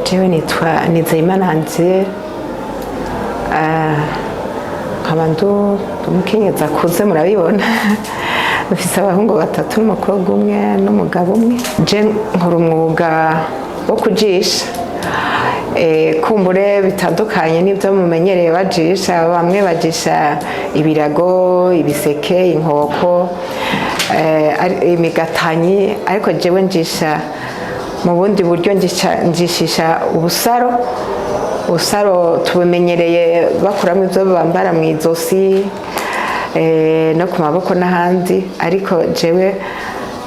Jewe nitwa Nizeyimana Angel, nkaba ndi umukenyezi akuze, murabibona. Mfise abahungu batatu n'umukobwa umwe n'umugabo umwe. Je nkora umwuga wo kujisha. Kumbure bitandukanye n'ibyo mumenyereye bajisha. Bamwe bajisha ibirago, ibiseke, inkoko, imigatanyi, ariko jewe njisha mu bundi buryo. Njishisha ubusaro. Ubusaro tubumenyereye bakuramo ibyo bambara mu izosi, no ku maboko n'ahandi, ariko jewe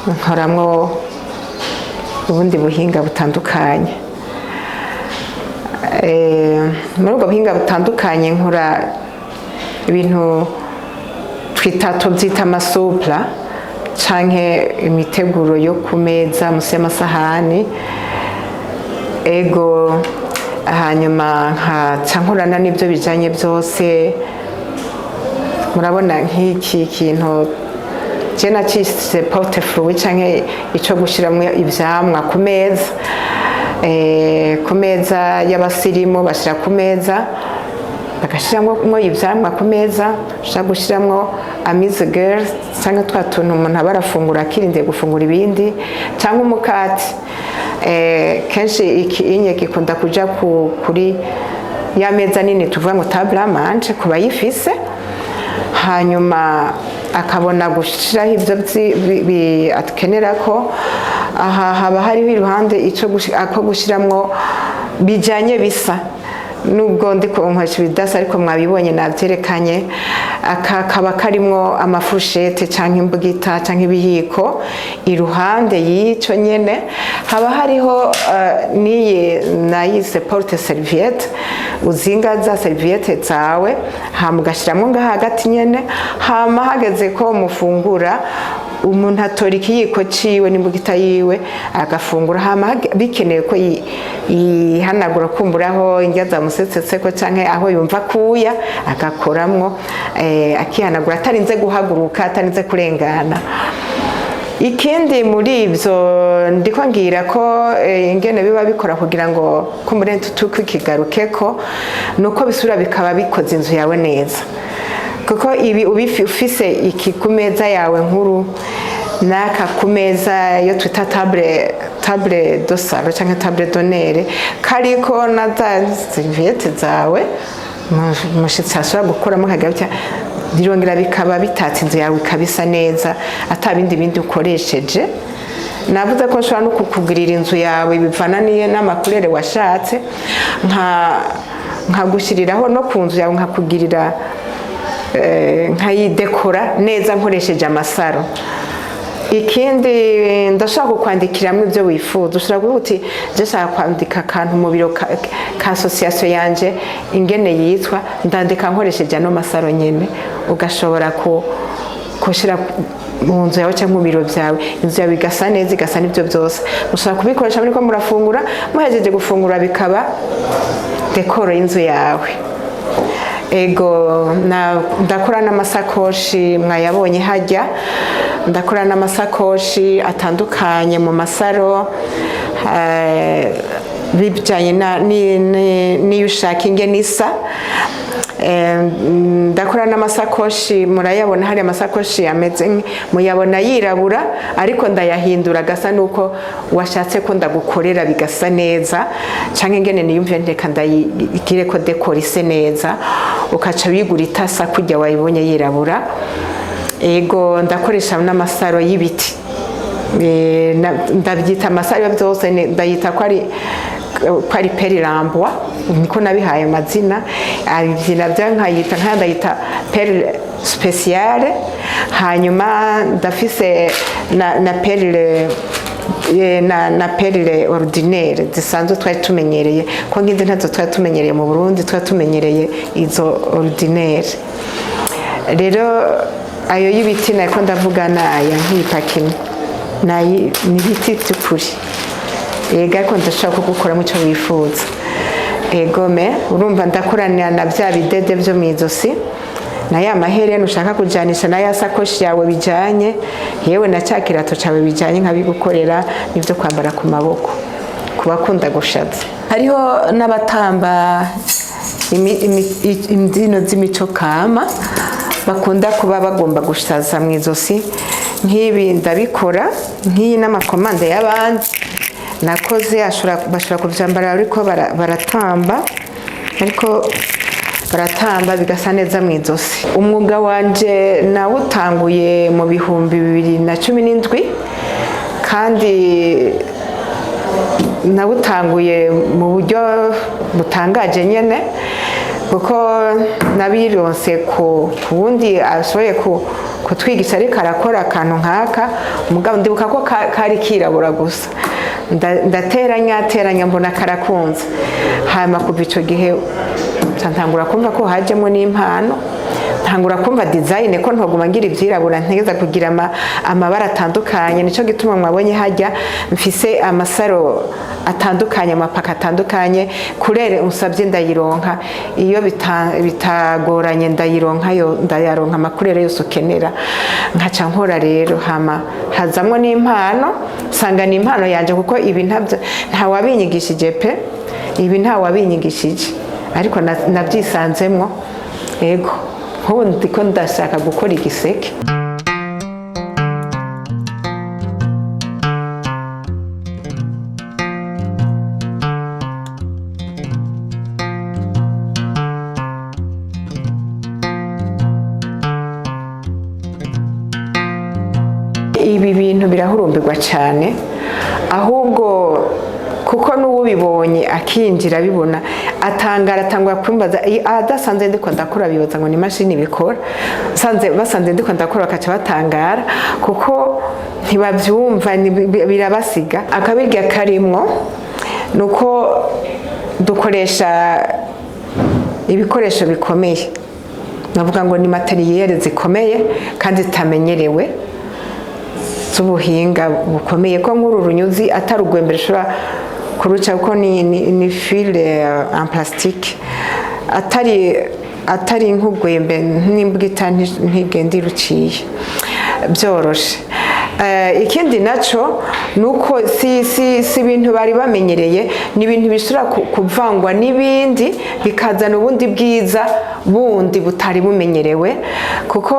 nkoramwo ubundi buhinga butandukanye. Muri ubwo buhinga butandukanye nkora ibintu twita, tubyita ama sous-plats canke imiteguro yo ku meza, musi y'amasahani. Ego, hanyuma nkaca nkorana n'ibyo bijanye byose. Murabona nk'iki kintu je nacise porte-fruit canke ico gushiramwo ivyamwa ku meza. Ku meza y'abasirimu bashira ku meza, bagashiramwo ivyamwa ku meza. Ushobora gushiramwo amuse-gueule canke twa tuntu umuntu aba arafungura akirindiye gufungura ibindi, canke umukate. Kenshi iki inye gikunda kuja kuri ya meza nini tuvuga ngo table à manger ku bayifise, hanyuma akabona gushiraho ivyo akenera ko aha haba hariho iruhande ico ako gushiramwo bijanye bisa. Nubwo ndi nkoresha ibidasa, ariko mwabibonye, navyerekanye. Aka kaba karimwo ama fourchettes canke imbugita canke ibiyiko. Iruhande y'ico nyene haba hariho n'iyi nayise porte serviette. Uzinga za serviette zawe, hama ugashiramwo ngaha hagati nyene. Hama hageze ko mufungura, umuntu atora ikiyiko ciwe n'imbugita yiwe agafungura. Hama bikenewe ko yihanagura, kumburaho indya zamusesetseko canke aho yumva kuya, agakoramwo, akihanagura atarinze guhaguruka, atarinze kurengana. Ikindi muri ivyo ndiko ngira ko ingene biba bikora kugira ngo kumbure tukigarukeko, nuko bisubira bikaba bikoze inzu yawe neza, kuko ibi ufise iki ku meza yawe nkuru n'aka ku meza yo twita table de salon canke table d'honneur, kariko na za serviette zawe, umushitsi ashobora gukuramo akagira, birongera bikaba bitatse inzu yawe, ikaba isa neza ata bindi bindi ukoresheje. Navuze ko nshobora no kukugurira inzu yawe bivana niyo n'ama couleurs washatse, nka nkagushyiriraho no ku nzu yawe, nkakugirira, nkayidekora neza nkoresheje amasaro. Ikindi, ndashaka kukwandikiramo ibyo wifuza. Ushobora kuvuga uti: "Je nshaka kwandika akantu mu biro ka association yanje, ingene yitwa." Ndandika nkoresheje ano masaro nyene, ugashobora kushira mu nzu yawe cyangwa mu biro byawe, inzu yawe igasa neza, igasa n'ibyo byose. Mushobora kubikoresha muriko murafungura, muhejeje gufungura bikaba décor y'inzu yawe. Ego, ndakora n'amasakoshi, mwayabonye hajya. Ndakora n'amasakoshi atandukanye mu masaro, bijyanye n'iyo ushaka ingene isa. Ndakora n'amasakoshi, murayabona hari amasakoshi ameze muyabona yirabura, ariko ndayahindura agasa nuko washatse ko ndagukorera, bigasa neza, canke ingene niyumviye, ndeka ndayigire ko décor ise neza, ukaca wigura itasa kurya wayibonye yirabura. Ego, ndakoresha n'amasaro y'ibiti. Ndabyita amasaro byose, ndayita ko ari perle en bois, niko nabihaye amazina. Ibyo nabyo nkayita, nkaya ndayita perle spéciale. Hanyuma ndafise na perle, na perle ordinaire zisanzwe twari tumenyereye, ko ngizi ntazo twari tumenyereye mu Burundi, twari tumenyereye izo ordinaire. Rero ayo y'ibiti nako ndavuga naya nk'ipakini ni ibiti by'ukuri. Yego, ariko ndashobora kugukoramo icyo wifuza. Egome, urumva ndakoranira na bya bidede byo mu izosi, na ya mahereni ushaka kujanisha, na ya sakoshi yawe bijanye, yewe na cya kirato cyawe bijanye, nkabigukorera n'ibyo kwambara ku maboko. Ku bakunda gushaza, hariho n'abatamba imbyino z'imico kama, bakunda kuba bagomba gushaza mu izosi. Nk'ibi ndabikora, nk'iyi n'ama commandes y'abandi nakoze, bashobora kubyambara ariko baratamba, ariko baratamba bigasa neza mu izosi. Umwuga wanje nawutanguye mu 2017, kandi nawutanguye mu buryo butangaje nyene, kuko nabironse ku wundi ashoboye kutwigisha, ariko arakora akantu nk'aka. Mugabo ndibuka ko kari kirabura gusa. Ndateranya teranya, mbona karakunze. Hanyuma kuva ico gihe nca ntangura kumva ko hajemo n'impano, ntangura kumva design, ko ntoguma ngira ivyirabura, ntegeza kugira amabara atandukanye. Nico gituma mwabonye hajya mfise amasaro atandukanye, amapaka atandukanye. Couleur unsabye ndayironka, iyo bitagoranye ndayironka yo, ndayaronka ama couleurs yose ukenera, nkaca nkora rero. Hama hazamwo n'impano, nsanga ni impano yanje, kuko ibi ntabyo ntawabinyigishije pe, ibi ntawabinyigishije, ariko nabyisanzemwo. Ego, nk'ubu ndiko ndashaka gukora igiseke. Ibi bintu birahurumbirwa cyane ahubwo, kuko n'uwubibonye akinjira abibona atangara, atangura kumbaza. Adasanze ndiko ndakora bibaza ngo ni imashini bikora. Basanze ndiko ndakora bakaca batangara, kuko ntibabyumva, birabasiga. Akabirya karimwo nuko dukoresha ibikoresho bikomeye, navuga ngo ni matériel zikomeye kandi zitamenyerewe, z'ubuhinga bukomeye, ko nk'uru runyuzi atari urwembe rushobora kuruca, kuko ni fil en plastique, atari nk'urwembe n'imbwita ntigenda iruciye byoroshe. Ikindi naco nuko si ibintu bari bamenyereye, ni ibintu bishobora kuvangwa n'ibindi bikazana ubundi bwiza bundi butari bumenyerewe, kuko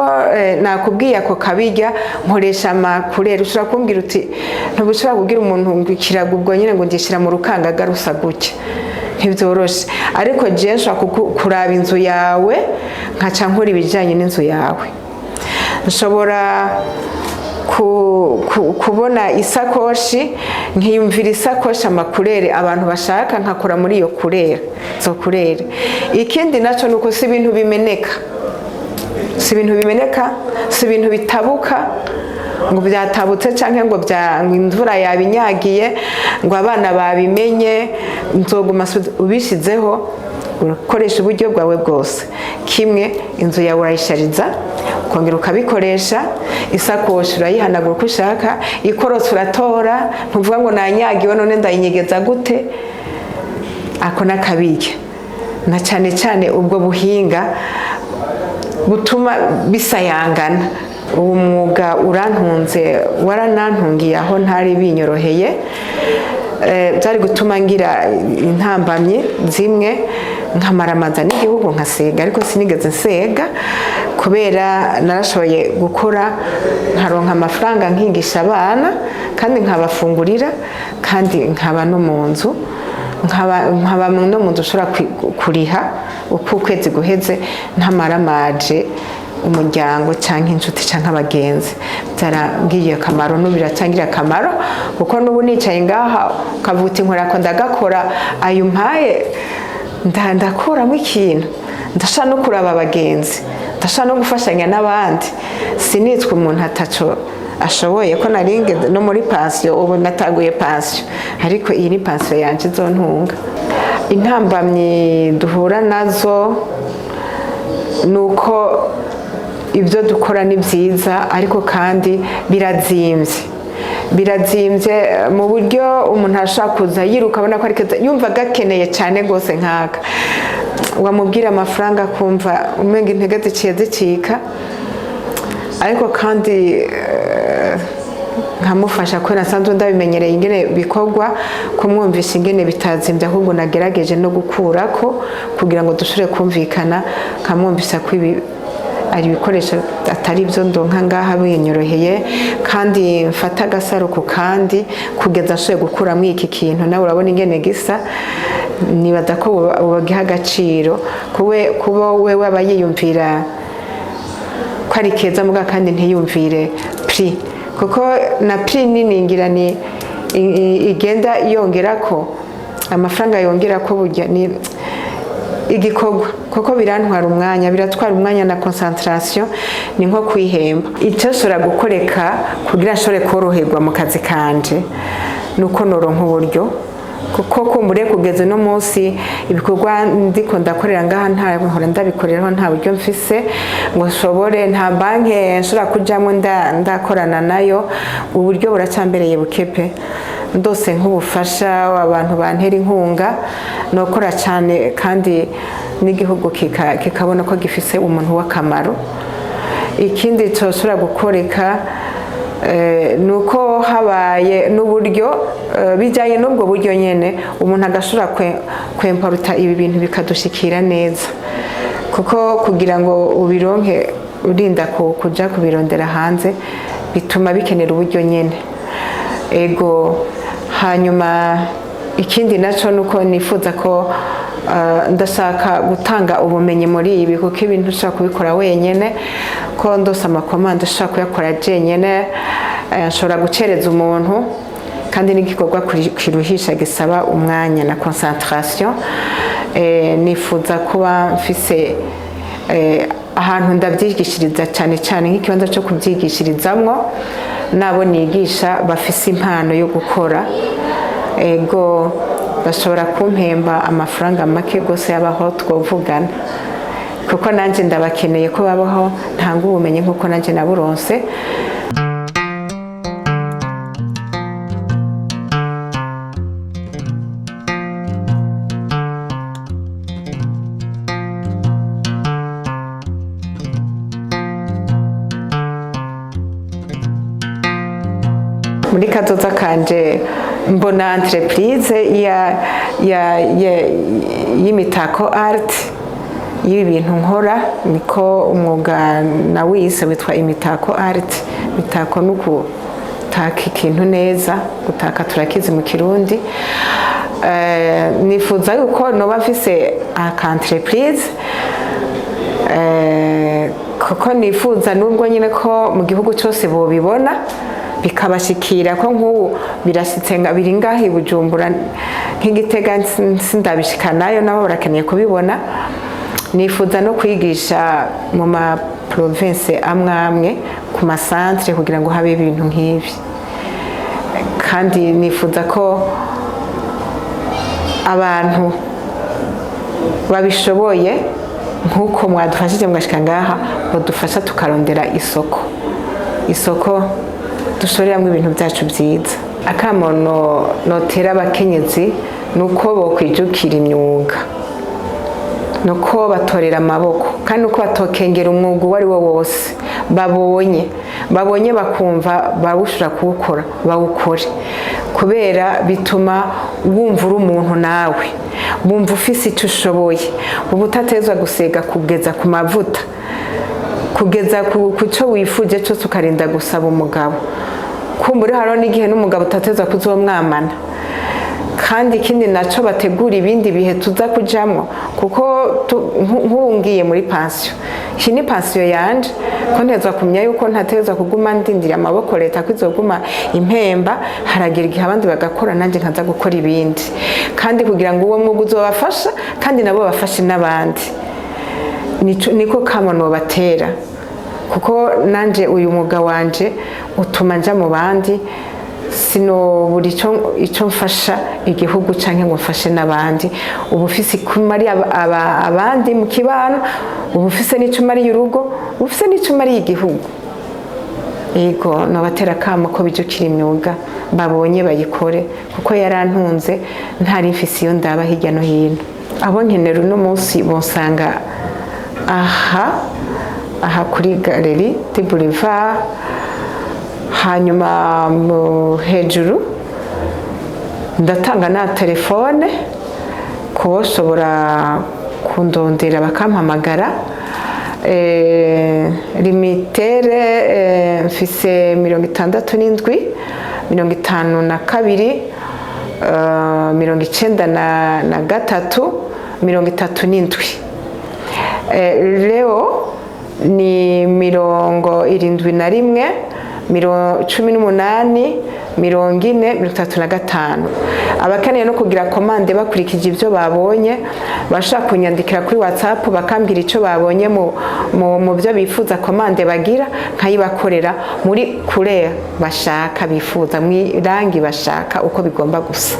nakubwiye ako kabirya nkoresha ama couleurs. Ushobora kumbwira uti ntubushobora kubwira umuntu ngo ikirago ubwo nyine ngo ngishyira mu rukangaga rusa gutya, ntibyoroshe. Ariko jewe nshobora kuraba inzu yawe, nkaca nkora ibijyanye n'inzu yawe. Nshobora kubona isakoshi, nkiyumvira isakoshi ama couleurs abantu bashaka, nkakora muri iyo couleur, zo couleurs. Ikindi nacyo ni uko si ibintu bimeneka, si ibintu bimeneka, si ibintu bitabuka ngo byatabutse cyangwa ngo ngo imvura yabinyagiye, ngo abana babimenye. Nzoguma ubishyizeho, ukoresha uburyo bwawe bwose. Kimwe, inzu yawe urayishariza, ukongera ukabikoresha. Isakoshi urayihanagura uko ushaka, ikorotse uratora, ntuvuga ngo nanyagiwe none ndayinyegeza gute. Ako n'akabirya, na cyane cyane ubwo buhinga butuma bisayangana. Uwo mwuga urantunze, waranantungiye aho ntari binyoroheye. Byari gutuma ngira intambamyi zimwe, nkamaramaza n'igihugu, nkasega, ariko sinigeze nsega, kubera narashoboye gukora nkaronka amafaranga, nkigisha abana kandi nkabafungurira, kandi nkaba no mu nzu, nkaba no mu nzu ushobora kuriha uko ukwezi guheze, ntamaramaje umuryango cyangwa inshuti cyangwa abagenzi. Byarangiriye akamaro, n'ubu biracyangiriye akamaro, kuko n'ubu nicaye ngaha ukavuga uti nkora ko ndagakora, ayo umpaye ndakuramo ikintu, ndashaka no kuraba abagenzi, ndashaka no gufashanya n'abandi. Sinitwa umuntu ataco ashoboye, ko naringe no muri pansiyo. Ubu natanguye pansiyo, ariko iyi ni pansiyo yanje izontunga. Intambamyi duhura nazo ni uko ibyo dukora ni byiza, ariko kandi birazimbye, birazimbye mu buryo umuntu ashobora kuza yiruka abona ko ari keza, yumva gakeneye cyane rwose nkaka, wamubwira amafaranga akumva umenga intege ziciye zicika. Ariko kandi nkavuga nti: "Imana irahari." Nkamufasha kubera nsanzwe ndabimenyereye ingene bikorwa, kumwumvisha ingene bitazimbye, ahubwo nagerageje no gukurako kugira ngo dushobore kumvikana, nkamwumvisha ko ibi ari ibikoresho atari byo ndonka ngaha binyoroheye, kandi mfata agasaro ku kandi kugeza nshoboye gukuramo iki kintu. Nawe urabona ingene gisa, nibaza ko bogiha agaciro kuba wewe aba yiyumvira ko ari keza muga kandi ntiyumvire prix, kuko na prix nini ngira ni igenda yongera ko amafaranga, yongera ko burya ni igikorwa, kuko birantwara umwanya, biratwara umwanya na concentration, ni nko kwihemba. Icyo nshobora gukoreka kugira nshobore koroherwa mu kazi kanje nuko noronka uburyo, kuko kumbure kugeza uno munsi ibikorwa ndiko ndakorera ngaha nta nkora ndabikoreraho, nta buryo mfise ngo nshobore, nta banki nshobora kujamwo ndakorana nayo, uburyo buracambereye bukepe. Ndose nk'ubufasha, abantu bantera inkunga, nokora cyane kandi n'igihugu kikabona ko gifise umuntu w'akamaro. Ikindi toshobora gukoreka nuko habaye n'uburyo bijyanye n'ubwo buryo nyene, umuntu agashobora kwemporuta ibi bintu bikadushikira neza, kuko kugira ngo ubironke urinda kuja kubirondera hanze bituma bikenera uburyo nyene. Ego, hanyuma ikindi naco nuko nifuza ko ndashaka gutanga ubumenyi muri ibi, kuko ibintu ushobora kubikora wenyene, ko ndose ama commandes ushobora kuyakora jenyene, nshobora gucereza umuntu, kandi n'igikorwa kiruhisha gisaba umwanya na concentration. Nifuza kuba mfise ahantu ndabyigishiriza cyane cyane, nk'ikibanza cyo kubyigishirizamwo n'abo nigisha bafise impano yo gukora. Ego, bashobora kumpemba amafaranga make rwose yabaho twovugana, kuko nanjye ndabakeneye ko babaho ntanga ubumenyi nk'uko nanjye naburonse. Muri kazoza kanje mbona entreprise ya y'Imitako Art, y'ibi bintu nkora, niko umwuga nawise witwa Imitako Art. Imitako ni ugutaka ikintu neza, gutaka turakizi mu Kirundi. Nifuza yuko noba mfise aka entreprise, kuko nifuza nubwo nyine ko mu gihugu cyose bobibona bikabashikira, ko nk'ubu birashitse nga biri ngaha i Bujumbura, nk'igitega sindabishikanayo, nabo barakeneye kubibona. Nifuza no kwigisha mu ma province amwe amwe, ku ma centres, kugira ngo habe ibintu nk'ibi. Kandi nifuza ko abantu babishoboye nk'uko mwadufashije mugashika ngaha, badufasha tukarondera isoko dushoreramo ibintu byacu byiza. Akamo notera abakenyezi ni uko bokwijukira imyuga, ni uko batorera amaboko, kandi uko batokengera umwuga uwo ari wo wose babonye bakumva bawushobora kuwukora, bawukore, kubera bituma wumva uri umuntu, nawe wumva ufise icyo ushoboye, uba utatezwa gusega kugeza ku mavuta, kugeza ku cyo wifuje cyose ukarinda gusaba umugabo. Kumbura hariho n'igihe n'umugabo utatezwa kuzomwamana. Kandi ikindi naco, bategura ibindi bihe tuza kujamwo, kuko nk'ubu ngiye muri pansiyo, iyi ni pansiyo yanje, ko ntezwa kumenya yuko ntatezwa kuguma ndindira amaboko leta ko izoguma impemba. Haragera igihe abandi bagakora, nanjye nkaza gukora ibindi, kandi kugira ngo uwo mwuga uzobafasha kandi nabo bafashe n'abandi. Niko kamo nobatera, kuko nanje uyu mwuga wanje utuma nja mu bandi, sinobura ico mfasha igihugu canke ngo mfashe n'abandi. Uba ufise ikumariye abandi mu kibano, uba ufise n'ico umariye urugo, uba ufise n'ico umariye igihugu. Yego, nobatera akamo ko bijukira imyuga babonye, bayikore, kuko yarantunze ntari mfise iyo ndaba hirya no hino. Abo nkenera uno munsi bonsanga aha kuri Galerie du Boulevard. Hanyuma hejuru ndatanga na telefone kuboshobora kundondera bakampamagara. Lumitel, mfise 67 52 93 37. Leo ni 71 18 40 35. Abakeneye no kugira commande bakurikije ibyo babonye, bashaka kunyandikira kuri WhatsApp, bakambwira icyo babonye mu byo bifuza commande bagira, nkayibakorera muri couleur bashaka, bifuza, mu irangi bashaka, uko bigomba gusa.